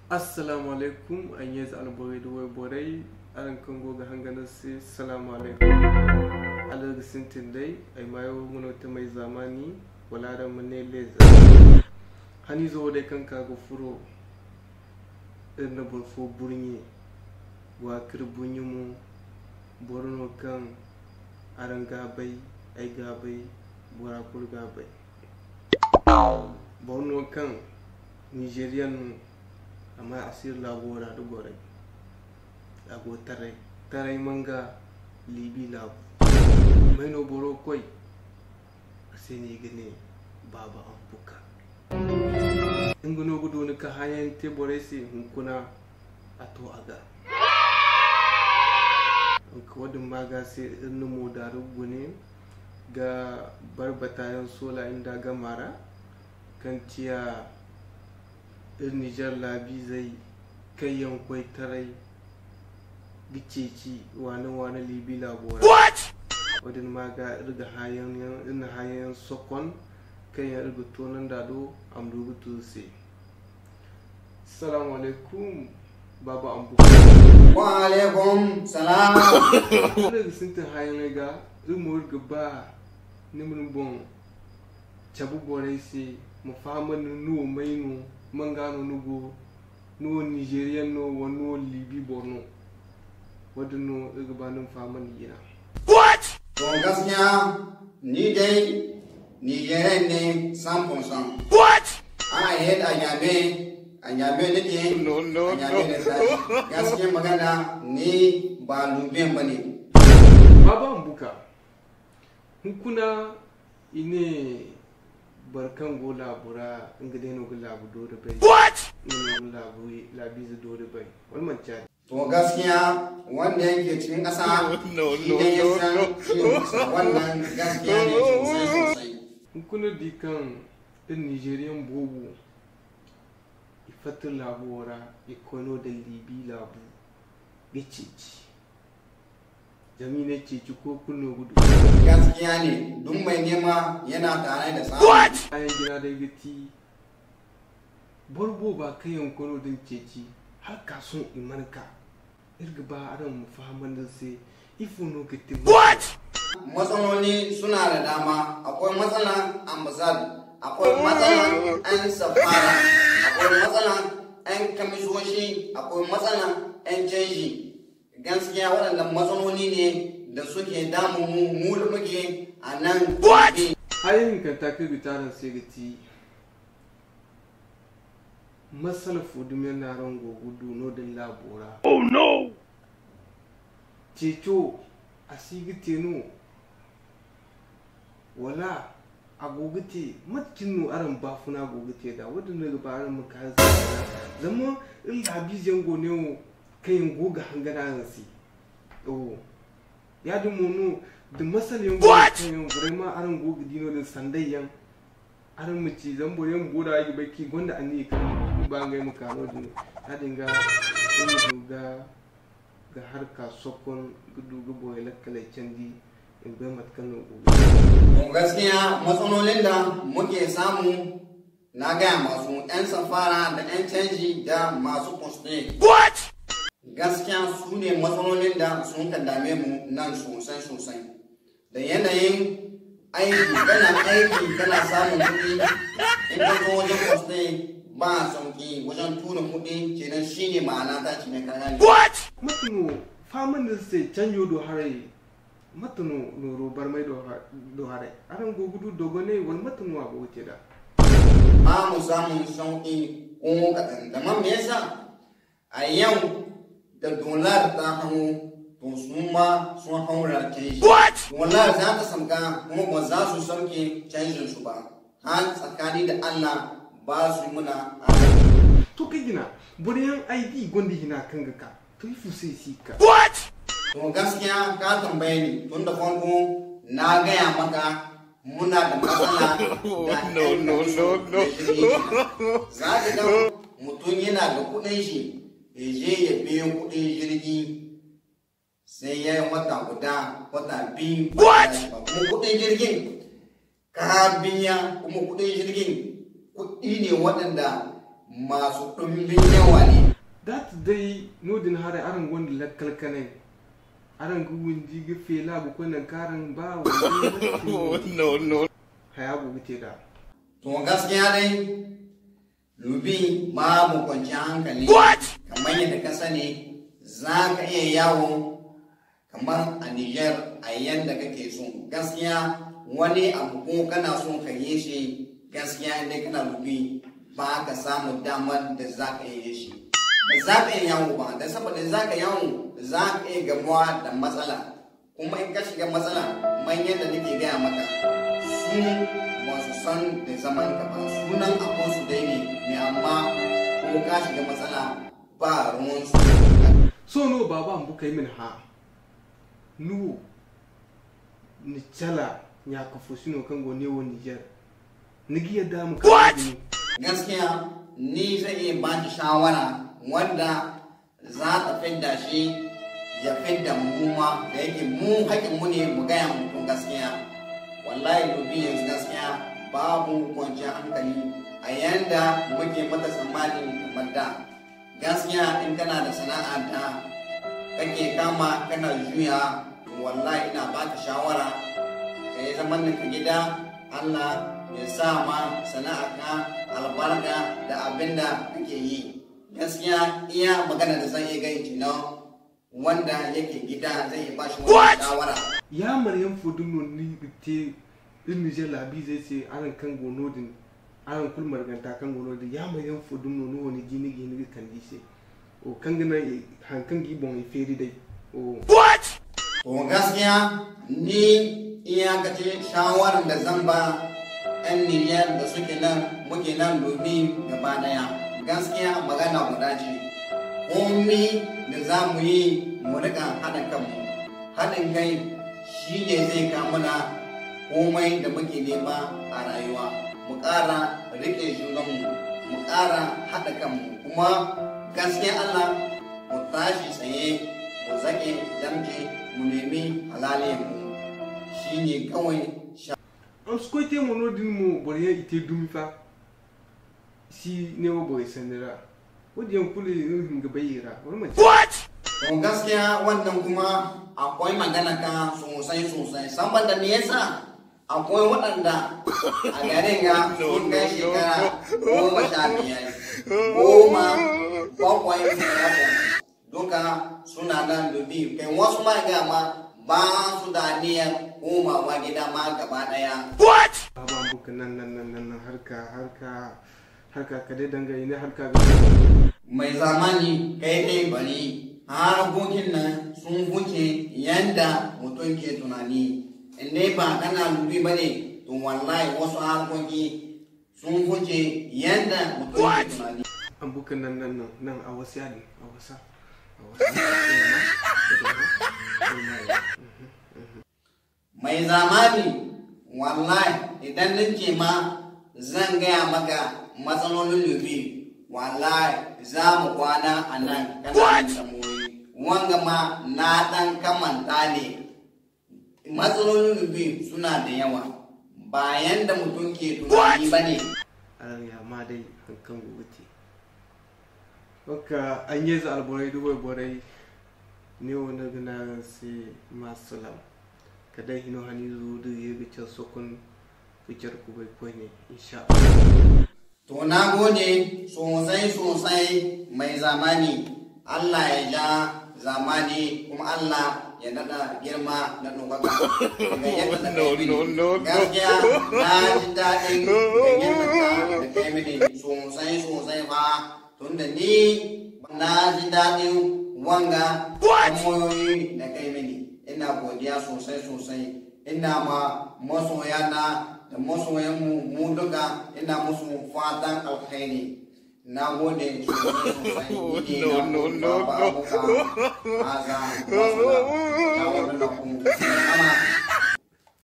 Assalamu alaikum an yezi alborai da borai aran kango ga hanganar sai salamu alaikum alar sintin dai ai mayo munota mai zamani wala da mun ne leza hani zo dai kanka go furo irin na burfo burnye wa kirbunyi mu borno kan aran gabai ai gabai bora kur gabai borno kan nigerian amma asir labora da gore ago tarai tarai manga libi labu mai no boro koi asini gane baba an buka inguno gudu ni ka hayan te bore si hunkuna ato aga ko wadin maga sai irnu da rugune ga barbatayan sola inda gamara kan tiya ir Niger labi zai kai yankwai tarai giceci wani wani libi labora. What? Wadin maga irga hayan yan hayan sokon kan ya irga tonan dado amdugu tuse. Assalamu alaikum baba ambu. Wa alaikum salam. Irga sintin hayan ga irmo irga ba nimin bon chabu borai se mu fama nuwo mainu mangano nugo nuwo nigerian no wa nuwo libi borno wadano irga ba nun fama ni gina. What? To gaskiya ni dai Nigerian ne 100%. What? Ana head a Nyame nake. No no no. Gaskiya magana ni ba Nubian bane. Baba Mbuka hukuna ine barkan go labura inga dai no go labu do da bai. What? Ino labu labizu do da bai. Wal man cha. To gaskiya wanda yake cikin ƙasa No, shi dai ya no, san no, ciwon wannan gaskiya ne sosai sosai. Hukuna di kan din Nigerian bobo ifatin labora ikono da libi labu giceci. Jami ne ceci ko kunno gudu. Gaskiya ne duk mai nema yana tare da samu. Ayan gina da giti borbo ba kai yankono din ceci har kason imanka irga ba aran mu fahaman da sai ifo no giti. What? Matsaloli suna da dama, akwai matsalan ambasad, akwai matsalan 'yan safara, akwai matsalan 'yan kamisoshi, akwai matsalan 'yan canji. Gaskiya waɗannan matsaloli ne da suke damun mu mu da muke a nan. What? Ayin kan ta kai bitaran sai giti masala fudumen na rango gudu no din labora. Oh no! Ceco a sigite no wala agogite matkin no aran bafuna agogite da wadanda ga baran mu ka zama in labi jango ne o kayin goga hangana ansi oh ya du mono da masalin kayin vraiment aran goga dino da sandayyan aran mu ci zambo yan bora yi baki gonda ani kan ba ngai mu kano din ya dinga in ga ga harka sokon gudu ga boye lakkale candi in bai matkan no gobe. To gaskiya matsalolin da muke samu na gaya masu 'yan safara da 'yan canji da masu poste. What? Gaskiya su ne matsalolin da sun ka dame mu nan sosai sosai. Da yanayin aiki, kana aiki kana samun kuɗi, in ka zo wajen poste ba sauki wajen tura kuɗi kenan shine ma'ana ta ci ne kayan. What? Matuno faman da sai canjo do harai matuno noro barmai do harai aran gogudu dogone wal matuno abu wuce da. Ba mu samun sauki ko kaɗan, da man me yasa a yau da dolar ta hau to su ma sun haura canji. What? Dolar za ta sauka kuma ba za su sauke canjin su ba. Har tsakani da Allah ba su yi muna adalci. To kai gina buriyan ID gondi hina kan ga ka to ifu sai si ka. What? To gaskiya ka tambaye ni tun da farko na gaya maka muna da matsala da No, no, no, no. Za ka ga mutum yana da kuɗin shi ya je ya biyo kuɗin jirgi sai ya yi wata guda wata biyu ba What? ba. Kuma kuɗin jirgin ka biya kuma kuɗin jirgin kuɗi ne waɗanda masu ɗumbin yawa ne. Dai nodin hare aran gonda lakkalkanai aran guwindi ga fela bu konan karan ba wani. No, no. Haya gugute da. To gaskiya dai Lubi babu kwanciyar hankali. Kamar yadda ka sani za ka iya yawo kamar a Niger a yadda kake so. Gaskiya wani abu ko kana son ka yi shi, gaskiya inda kana Lubi ba ka samu damar da za ka iya shi. Ba za ka iya yawo ba, da saboda za ka yawo za ka iya gamuwa da matsala. Kuma in ka shiga matsala, manyan da nake gaya maka su ba su san da zaman ka ba, sunan abun su dai ne mai, amma ko ka shiga matsala ba ruwan su. So no baba mbuka min ha nuwo ni chala nya ka fosino kango ne wo Niger nigi yadda mu ka. Gaskiya ni zai iya ba shi shawara wanda za ta fidda shi ya fidda mu ma, da yake mu haƙin mu ne mu gaya mutum gaskiya. Wallahi Lubi yanzu gaskiya babu kwanciyar hankali a yanda muke mata tsammani kamar da. Gaskiya in kana da sana'a da kake kama kana juya, wallahi ina baka shawara ka yi zaman ka gida. Allah ya sa ma sana'a ka albarka da abin da kake yi. Gaskiya iya magana da zan iya gani kenan, wanda yake gida zai iya bashi wannan shawara. Ya maryam fodun no ni te in Niger labi zai ce aran kan gonodin aran kul marganta kan gonodin ya maryam fodun no no woni gini gini kan dise o kan gana han kan gi bon e feri dai o. To gaskiya ni iyakacin shawarar da zan ba 'yan Nijar da suke nan muke nan Lubi gaba daya, gaskiya magana guda ce: komi da za mu yi mu rika haɗa kanmu. Haɗin kai shi ne zai kawo mana komai da muke nema a rayuwa. Mu ƙara riƙe junanmu, mu ƙara haɗa kanmu, kuma gaskiya Allah mu tashi tsaye, mu zaƙe damke, mu nemi halaliyanmu, shi ne kawai. Am skoite mo no din mo boriya ite dumi fa si ne wo boy sandira wodi yan kuli him ga bayira wani mace. To gaskiya wannan kuma akwai magana ka sosai sosai, saboda me yasa akwai waɗanda a garin ga sun kai shekara 15, 10, 7, duka suna nan Dubi. Kai wasu ma ga ma ba su da niyyar komawa gida ma gaba ɗaya. Baba buka nan nan nan nan nan harka harka harka ka dai dangane ne harka ga. Mai zamani, kai dai bari, harkokin nan sun wuce yanda mutum ke tunani. In dai ba kana Lubi ba ne, to wallahi wasu harkoki sun wuce yanda mutum ke tunani. An buka nan nan nan nan a wasu yadin a wasa a wasa. Mai zamani, wallahi idan nace ma zan gaya maka matsalolin Lubi, wallahi za mu kwana a nan kana tambayoyi. Wanga ma na dan kamanta ne. Matsalolin Lubi suna da yawa, bayan da mutum ke tunani ba ne. Aran ya ma dai hankan gobe Oka an yi za alborai dubai borai ne wani gina sai masu lam kada hino hani zu da ya ga sokun fitar ku bai koi ne insha Allah. To na gode sosai sosai mai zamani. Allah ya ja zamani, kuma Allah ya daɗa girma da ɗaukaka. Daga yadda da kai mini. No, no, no. Gaskiya na ji daɗin gayyatar da kai mini sosai sosai fa, tunda ni na ji daɗin wanga tambayoyi da kai mini. Ina godiya sosai sosai. Ina ma masoyana da masoyanmu mu duka ina musu fatan alkhairi. Na gode sosai sosai. Ni ne No, na no, no, Baba no. Abuka. Haza, wassalam. Ciao, lakum. Ama.